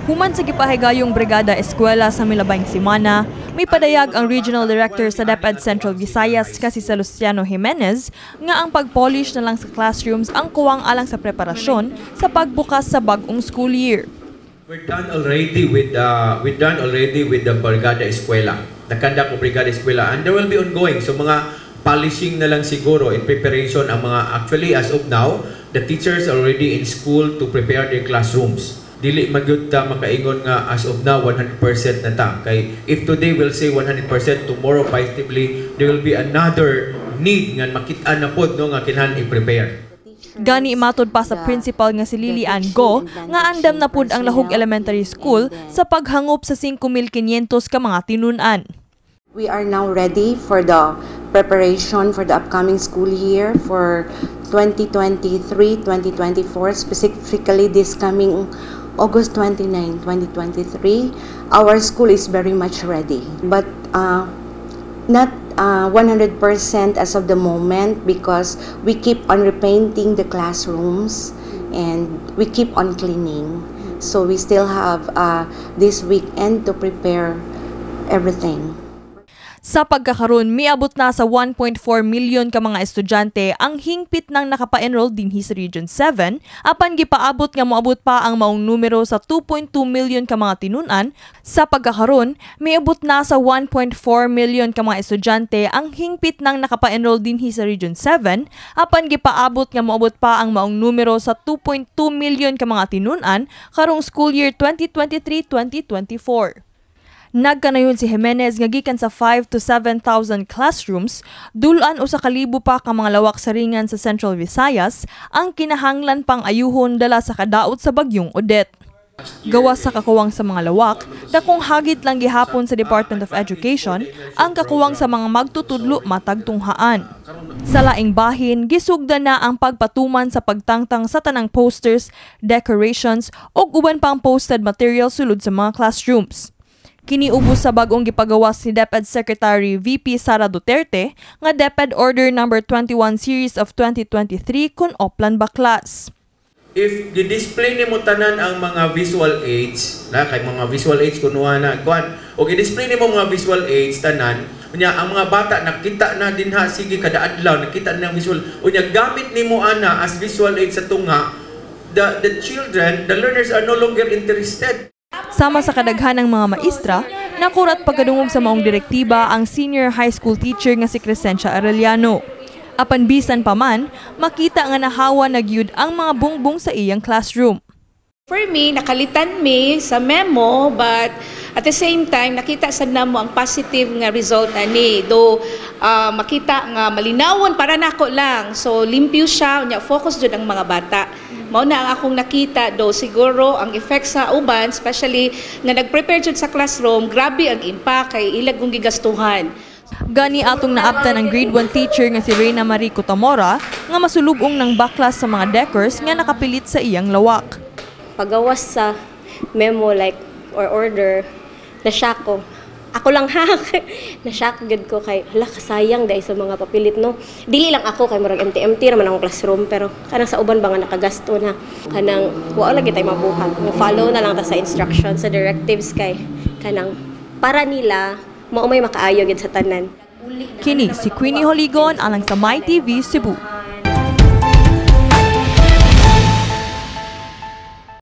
Human sa gipahigayong Brigada Eskwela sa milabayng semana, may padayag ang Regional Director sa DepEd Central Visayas nga si Salustiano Jimenez nga ang pag-polish na lang sa classrooms ang kuwang alang sa preparasyon sa pagbukas sa bag-ong school year. We're done already with the Brigada Eskwela. The conduct of Brigada Eskwela, and there will be ongoing. So mga polishing na lang siguro in preparation ang mga, actually, as of now, the teachers are already in school to prepare their classrooms. Dili magyud ta makaingon nga as of now 100% na ta, kay if today we'll say 100%, tomorrow positively there will be another need nga makita na pod, no, nga kinahanglan i-prepare. Gani matod pa sa principal nga si Lily Ann Go nga andam na pud ang Lahug Elementary School sa paghangop sa 5,500 ka mga tinun-an. We are now ready for the preparation for the upcoming school year for 2023-2024, specifically this coming August 29, 2023. Our school is very much ready, but not 100% as of the moment because we keep on repainting the classrooms and we keep on cleaning. So we still have this weekend to prepare everything. Sa pagkakaroon, miabot na sa 1.4 million ka mga estudyante ang hingpit nang nakapa-enroll dinhi sa Region 7, apan gipaabot nga moabot pa ang maong numero sa 2.2 million ka mga tinun-an. Sa pagkakaroon, miabot na sa 1.4 million ka mga estudyante ang hingpit nang nakapa-enroll dinhi sa Region 7, apan gipaabot nga moabot pa ang maong numero sa 2.2 million ka mga tinun-an karong school year 2023-2024. Nagkanayon si Jimenez nga gikan sa 5 to 7,000 classrooms, dulan 1,000 pa ka mga lawak sa ringan sa Central Visayas ang kinahanglan pang ayuhon dala sa kadaot sa bagyong Odette. Gawas sa kakuwang sa mga lawak, dakong hagit lang gihapon sa Department of Education ang kakuwang sa mga magtutudlo matag tunghaan. Sa laing bahin, gisugda na ang pagpatuman sa pagtangtang sa tanang posters, decorations ug uban pang posted material sulod sa mga classrooms. Kini ubos sa bag-ong gipagawas ni DepEd Secretary VP Sara Duterte nga DepEd Order Number 21 Series of 2023 kon Oplan Baklas. If di-display nimo tanan ang mga visual aids na, kay mga visual aids kunuha na kuan, og i-display nimo mga visual aids tanan, unya ang mga bata nakita na dinha, sige, kada adlaw nakita na ang visual, unya gamit nimo ana as visual aids sa tunga, the children, the learners are no longer interested. Sama sa kadaghan ng mga maestra, nakurat pagkadungog sa maong direktiba ang senior high school teacher nga si Crescencia Arellano. Apan bisan pa man, makita nga nahawa na gyud ang mga bungbong sa iyang classroom. For me, nakalitan mi sa memo, but at the same time nakita sad namo ang positive nga result ani. Do makita nga malinawon para nako lang. So limpyo siya, unya focus jud ang mga bata. Mao na ang akong nakita, do siguro ang effect sa uban, especially nga nag-prepare jud sa classroom, grabe ang impact kay ilag kong gigastuhan. Gani atong naabtan ang grade 1 teacher nga si Reyna Marie Cotamora nga masulubong ng baklas sa mga decors nga nakapilit sa iyang lawak. Pagawas sa memo, like, or order, na-shock ko. Ako lang ha, na-shock gud ko kay hala, kasayang dahil sa mga papilit, no. Dili lang ako kay murag empty-empty raman akong classroom, pero kanang sa uban ba nga nakagasto na, kanang wa lagi tay mabuhat. Mo follow na lang ta sa instructions, sa directives, kay kanang para nila mao may makaayo gid sa tanan. Kini si Queenie Holigon alang sa My TV Cebu.